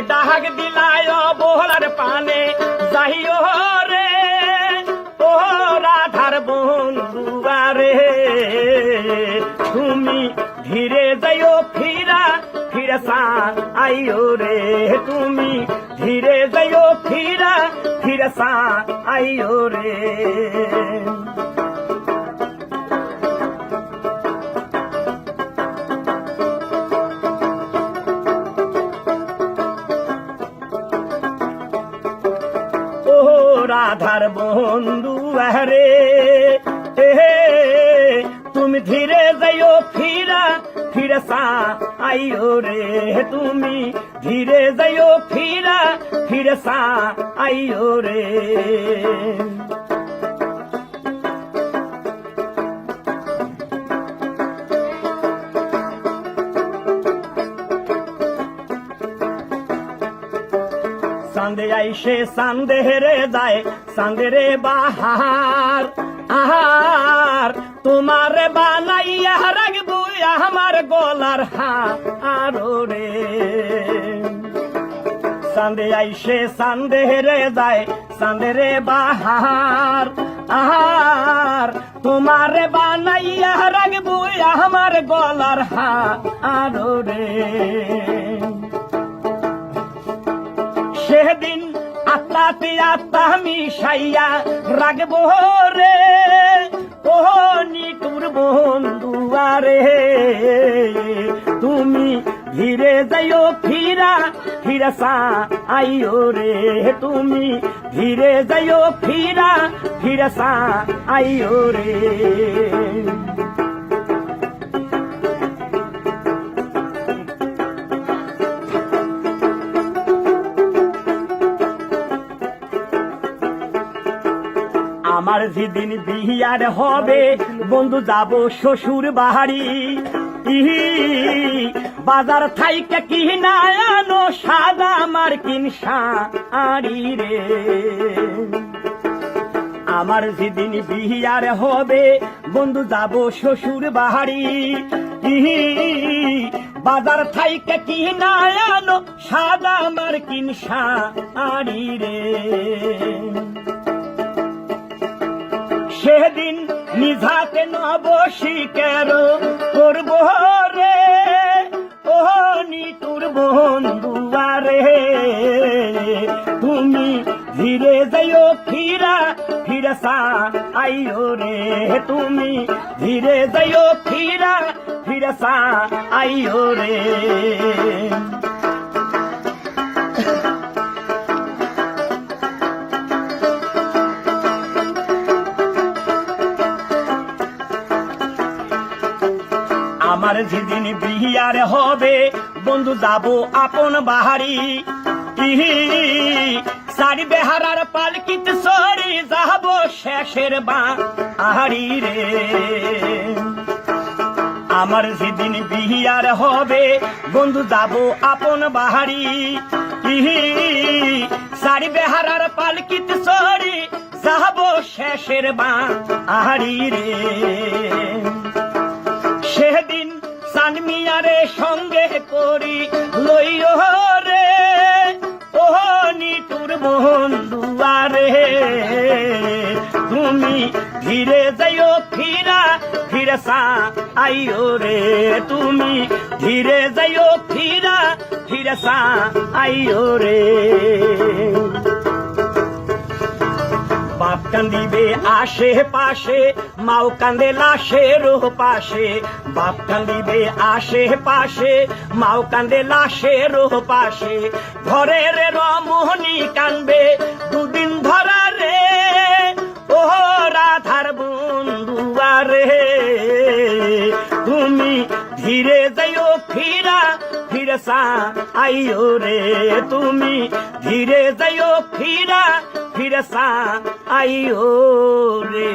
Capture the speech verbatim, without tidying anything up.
ডাক দিলায় অবলার পানে, যাইও রে, ও রাধার বন্ধুয়ারে, তুমি ধীরে যাইও ফিরা, ফিরসা আইও রে, তুমি ধীরে যাইও ফিরা, ফিরসা আইও রে। ও রাধার বন্ধু আরে, এ, তুমি ধীরে যাইও ফিরা, ফিরসা আইও রে, তুমি ধীরে যাইও ফিরা, ফিরসা আইও রে। চান্দে আইসে, চান্দে হেরে যায়, চান্দের বাহার। আহার, তোমারে বানাইয়া রাখবো আমার গলার হার রে। চান্দে আইসে, চান্দে হেরে যায়, চান্দের বাহার। আহার, তোমারে বানাইয়া রাখবো আমার গলার হার রে। সেদিন আত্মাতে আত্মা মিশাইয়া রাখবো রে, ও নিঠুর বন্ধুয়ারে, তুমি ধীরে যাইও ফিরা, ফিরসা আইও রে, তুমি ধীরে যাইও ফিরা, ফিরসা আইও রে। আমার যেদিন বিয়ার হবে, বন্ধু, যাব শ্বশুর বাড়ি। ইহি, বাজার থাইকে কিনা আনো সাদা মার্কিন শাড়ি রে। আমার যেদিন বিয়ার হবে, বন্ধু, যাব শ্বশুর বাড়ি। ইহি, বাজার থাইকে কিনা আনো সাদা মার্কিন শাড়ি রে। সেদিন নিজ হাতে নবশিকার করব রে, ও নিঠুর বন্ধুয়ারে, তুমি ধীরে যাইও ফিরা, ফিরসা আইও রে, তুমি ধীরে যাইও ফিরা, ফিরসা আইও রে। আমার যেদিন বিয়ার হবে, বন্ধু, যাব আপন বাড়ি। ইহি, চারি বেহারার পালকিত চড়ি যাব শেষের বাড়ি রে। আমার যেদিন বিয়ার হবে, বন্ধু, যাব আপন বাড়ি। ইহি, চারি বেহারার পালকিত চড়ি যাব শেষের বাড়ি রে। সেদিন চান মিয়ারে সঙ্গে করি লইও রে, ও নিঠুর বন্ধুয়ারে, তুমি ধীরে যাইও ফিরা, ফিরসা আইও রে, তুমি ধীরে যাইও ফিরা, ফিরসা আইও রে। বাপ কান্দিবে আশেপাশে, মাও কান্দে লাশের পাশে, বাপ কান্দিবে আশেপাশে, মাও কান্দে লাশের পাশে। ঘরের রমণী কানবে দুদিন ধরা রে, ও রাধার বন্ধুয়ারে, তুমি ধীরে যাইও ফিরা, ফিরসা আইও রে, তুমি ধীরে যাইও ফিরা, ফিরসা আইও রে।